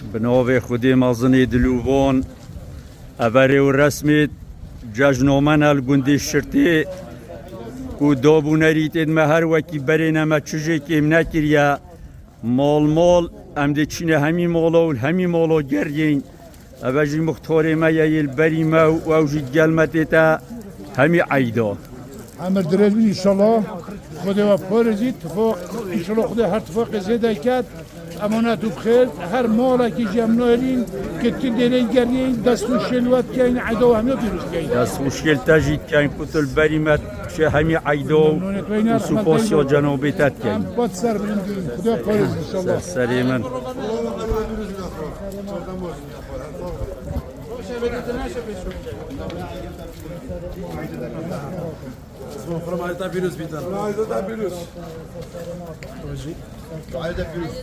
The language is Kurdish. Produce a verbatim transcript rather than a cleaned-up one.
Bi navê Xwedê mezinê dilûvan, ev e rê û resmê cejno me ne li gundê Şirtê ku dabûnerî tê di me her wekî berê ne me çi jê kêm nekiriye. Mal mal em dê çîne hemî mala û li hemî mala geriyên. Ev e jî muxtarê me ye yê li berî me û ew jî gel me tête hemî eyda. Emir dirêj bin inşallah. Xwedê we parêzî, tifaq, inşallah Xwedê her tifaqê zêde ket. Emanet û bixêr, her malekî jî em nayelîn, ki tu dêrên geriyên, dest û şêl we dikeyn, eyda we hemiya pîroz dikeyn. Dest û şêl te jî dikeyn, ku tu li berî me dişê hemî eyda û supasiya cenabê te dikeyn. Em bat ser bilind in. Xwedê parêz inşallah. Ser serê min. Xurma te pîroz bîtin. Xurma te pîroz. Rojî. Te pîroz.